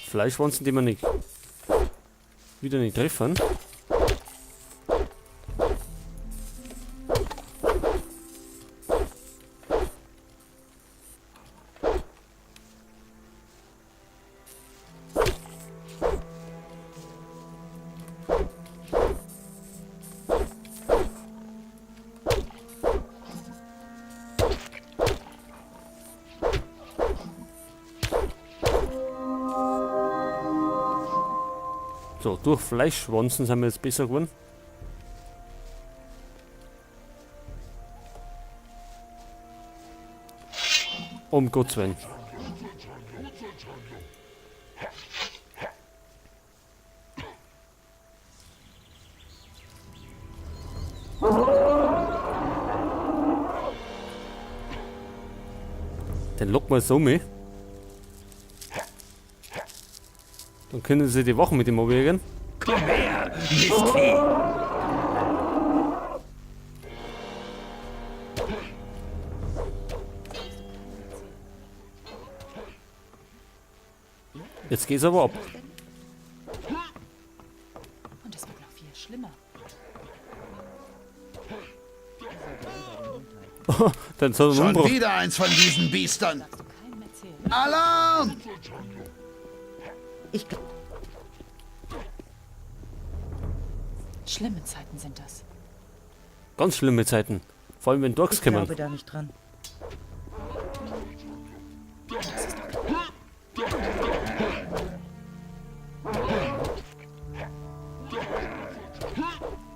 Fleischwanzen, die man nicht wieder nicht treffen. So, durch Fleischwanzen sind wir jetzt besser geworden. Um Gottes Willen. Den locken wir so mit. Dann können sie die Wachen mit dem abjagen. Komm her, Mistvieh! Jetzt geht's aber ab. Und es wird noch viel schlimmer. Dann soll er Schon umgebracht. wieder eins von diesen Biestern. Darfst du keinem erzählen. Alarm! Ich Schlimme Zeiten sind das. Ganz schlimme Zeiten. Vor allem wenn Dorks ich kommen. glaube da nicht dran. Das ist doch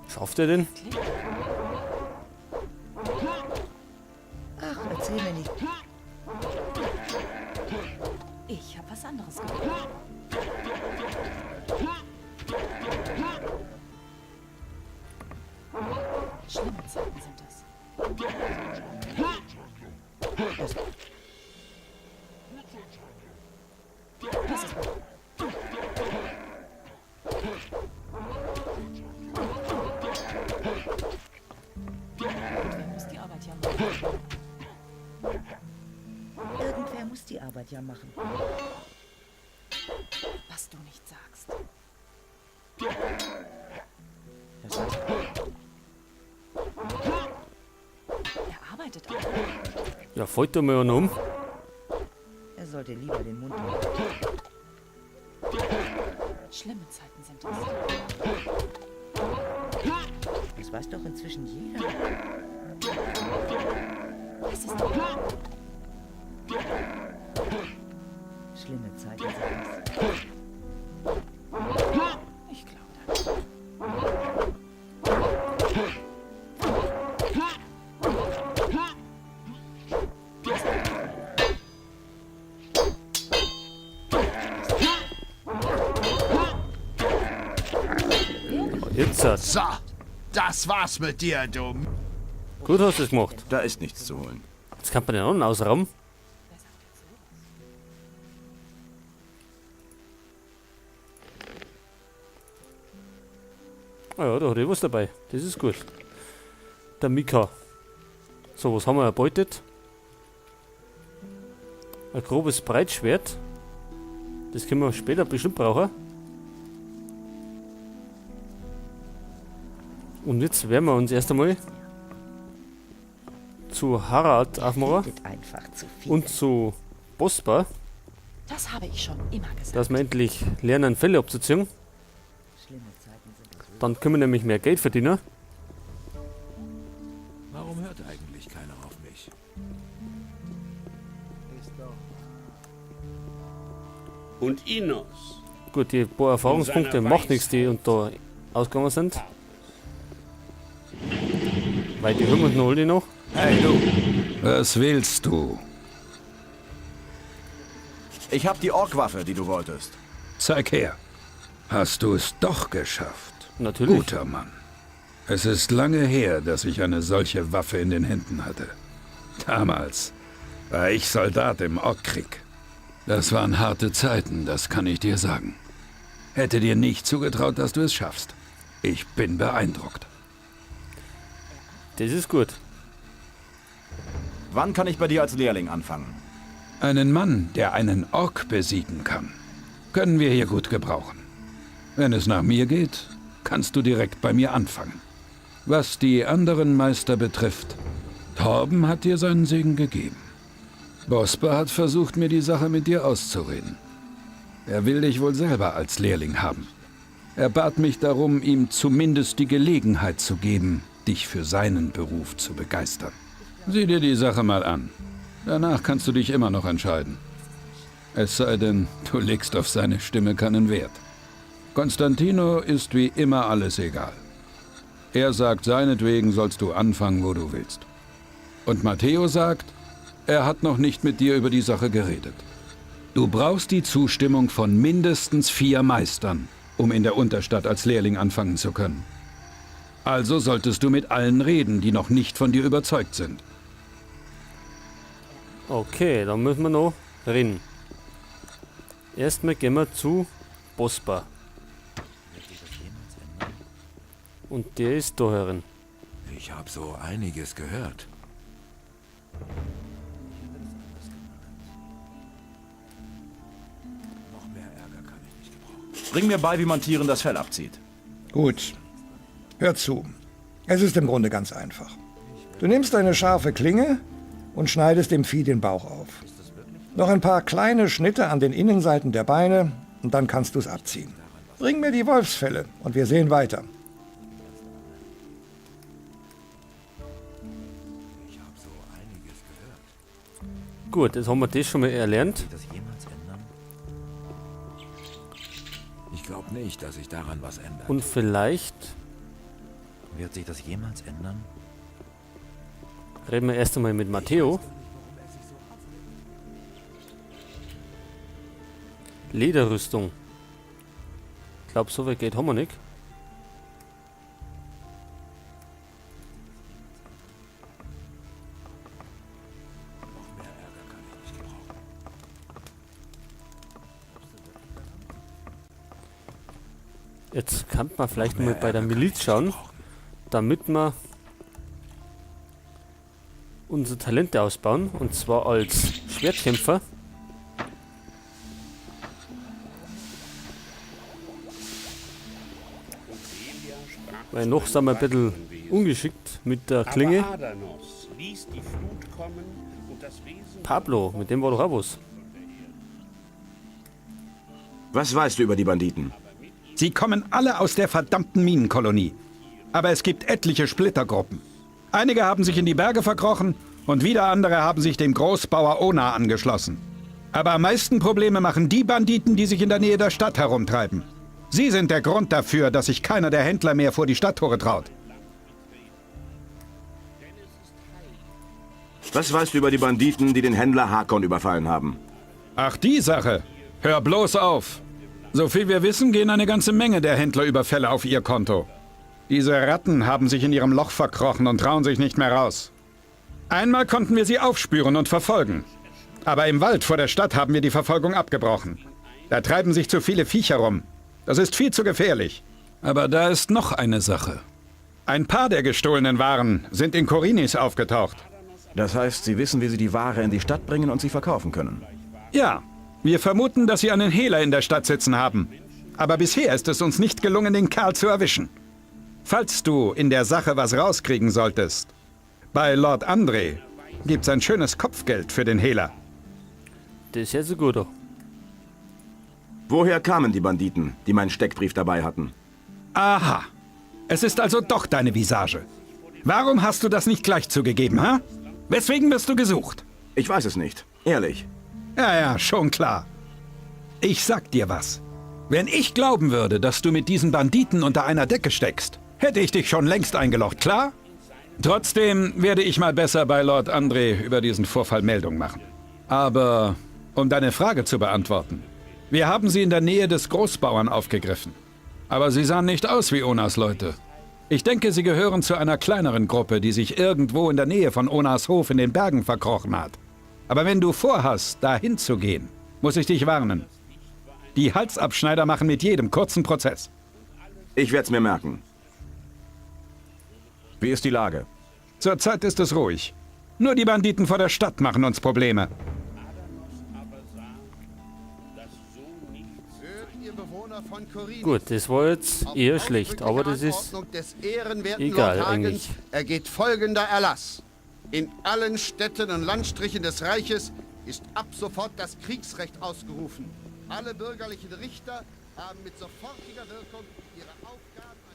Schafft er den? Ach, erzähl mir nicht. Ich habe was anderes gehört. Schlimme Zeiten sind das. Das ist Irgendwer muss die Arbeit ja machen. Irgendwer muss die Arbeit ja machen. Was du nicht sagst. Das heißt, Er arbeitet auch. Ja, fällt da mal einer um. er sollte lieber den Mund halten. Schlimme Zeiten sind das. Das weiß doch inzwischen jeder. Das ist Schlimme Zeiten sind das. Ich glaube da nicht. Jetzt hat. So, das war's mit dir, du. Gut hast du es gemacht. Da ist nichts zu holen. Jetzt kann man den anderen ausrauben. Wer sagt denn sowas? Ah ja, da hat eh was dabei. Das ist gut. Der Mika. So, was haben wir erbeutet? Ein grobes Breitschwert. Das können wir später bestimmt brauchen. Und jetzt werden wir uns erst einmal zu Harad aufmachen Redet einfach zu viel. und zu Bospa, Das habe ich schon immer gesagt. dass wir endlich lernen, Fälle abzuziehen. Schlimme Zeiten sind das. Dann können wir nämlich mehr Geld verdienen. Warum hört eigentlich keiner auf mich? Und Inos. Gut, die paar Erfahrungspunkte macht nichts, die und da ausgegangen sind. Weil die hören uns noch alle noch. Hey, du! Was willst du? Ich hab die Orkwaffe, die du wolltest. Zeig her. Hast du es doch geschafft? Natürlich. Guter Mann. Es ist lange her, dass ich eine solche Waffe in den Händen hatte. Damals war ich Soldat im Orkkrieg. Das waren harte Zeiten, das kann ich dir sagen. Hätte dir nicht zugetraut, dass du es schaffst. Ich bin beeindruckt. Das ist gut. Wann kann ich bei dir als Lehrling anfangen? Einen Mann, der einen Ork besiegen kann. Können wir hier gut gebrauchen. Wenn es nach mir geht, kannst du direkt bei mir anfangen. Was die anderen Meister betrifft, Torben hat dir seinen Segen gegeben. Bosper hat versucht, mir die Sache mit dir auszureden. Er will dich wohl selber als Lehrling haben. Er bat mich darum, ihm zumindest die Gelegenheit zu geben, dich für seinen Beruf zu begeistern. Sieh dir die Sache mal an. Danach kannst du dich immer noch entscheiden. Es sei denn, du legst auf seine Stimme keinen Wert. Konstantino ist wie immer alles egal. Er sagt, seinetwegen sollst du anfangen, wo du willst. Und Matteo sagt, er hat noch nicht mit dir über die Sache geredet. Du brauchst die Zustimmung von mindestens 4 Meistern, um in der Unterstadt als Lehrling anfangen zu können. Also solltest du mit allen reden, die noch nicht von dir überzeugt sind. Okay, dann müssen wir noch reden. Erstmal gehen wir zu Bosper. Und der ist da herin. Ich hab so einiges gehört. Noch mehr Ärger kann ich nicht gebrauchen. Bring mir bei, wie man Tieren das Fell abzieht. Gut. Hör zu. Es ist im Grunde ganz einfach. Du nimmst eine scharfe Klinge und schneidest dem Vieh den Bauch auf. Noch ein paar kleine Schnitte an den Innenseiten der Beine und dann kannst du's abziehen. Bring mir die Wolfsfelle und wir sehen weiter. Gut, jetzt haben wir das schon mal erlernt. Ich glaub nicht, dass sich daran was ändert. Und vielleicht Wird sich das jemals ändern? Reden wir erst einmal mit Matteo. Lederrüstung. Ich glaub, so weit geht haben wir nicht. Jetzt kann man vielleicht mal bei der Miliz schauen, damit wir unsere Talente ausbauen, und zwar als Schwertkämpfer. Weil noch sind wir ein bisschen ungeschickt mit der Klinge. Pablo, mit dem war doch auch was. Was weißt du über die Banditen? Sie kommen alle aus der verdammten Minenkolonie. Aber es gibt etliche Splittergruppen. Einige haben sich in die Berge verkrochen und wieder andere haben sich dem Großbauer Ona angeschlossen. Aber am meisten Probleme machen die Banditen, die sich in der Nähe der Stadt herumtreiben. Sie sind der Grund dafür, dass sich keiner der Händler mehr vor die Stadttore traut. Was weißt du über die Banditen, die den Händler Hakon überfallen haben? Ach, die Sache. Hör bloß auf. So viel wir wissen, gehen eine ganze Menge der Händlerüberfälle auf ihr Konto. Diese Ratten haben sich in ihrem Loch verkrochen und trauen sich nicht mehr raus. Einmal konnten wir sie aufspüren und verfolgen. Aber im Wald vor der Stadt haben wir die Verfolgung abgebrochen. Da treiben sich zu viele Viecher rum. Das ist viel zu gefährlich. Aber da ist noch eine Sache. Ein paar der gestohlenen Waren sind in Khorinis aufgetaucht. Das heißt, sie wissen, wie sie die Ware in die Stadt bringen und sie verkaufen können. Ja, wir vermuten, dass sie einen Hehler in der Stadt sitzen haben. Aber bisher ist es uns nicht gelungen, den Kerl zu erwischen. Falls du in der Sache was rauskriegen solltest, bei Lord André gibt's ein schönes Kopfgeld für den Hehler. Das ist ja so gut. Woher kamen die Banditen, die meinen Steckbrief dabei hatten? Aha. Es ist also doch deine Visage. Warum hast du das nicht gleich zugegeben, ha? Weswegen wirst du gesucht? Ich weiß es nicht. Ehrlich. Ja, ja, schon klar. Ich sag dir was. Wenn ich glauben würde, dass du mit diesen Banditen unter einer Decke steckst, hätte ich dich schon längst eingelocht, klar? Trotzdem werde ich mal besser bei Lord André über diesen Vorfall Meldung machen. Aber, um deine Frage zu beantworten, wir haben sie in der Nähe des Großbauern aufgegriffen. Aber sie sahen nicht aus wie Onas Leute. Ich denke, sie gehören zu einer kleineren Gruppe, die sich irgendwo in der Nähe von Onas Hof in den Bergen verkrochen hat. Aber wenn du vorhast, dahin zu gehen, muss ich dich warnen. Die Halsabschneider machen mit jedem kurzen Prozess. Ich werd's mir merken. Wie ist die Lage? Zurzeit ist es ruhig. Nur die Banditen vor der Stadt machen uns Probleme. ihr Bewohner von Korinth. Gut, das war jetzt Auf eher schlecht, aber das ausdrückliche ist Anordnung des ehrenwerten egal Lord Hagens eigentlich. ergeht folgender Erlass. In allen Städten und Landstrichen des Reiches ist ab sofort das Kriegsrecht ausgerufen. Alle bürgerlichen Richter haben mit sofortiger Wirkung ihre Aufgaben.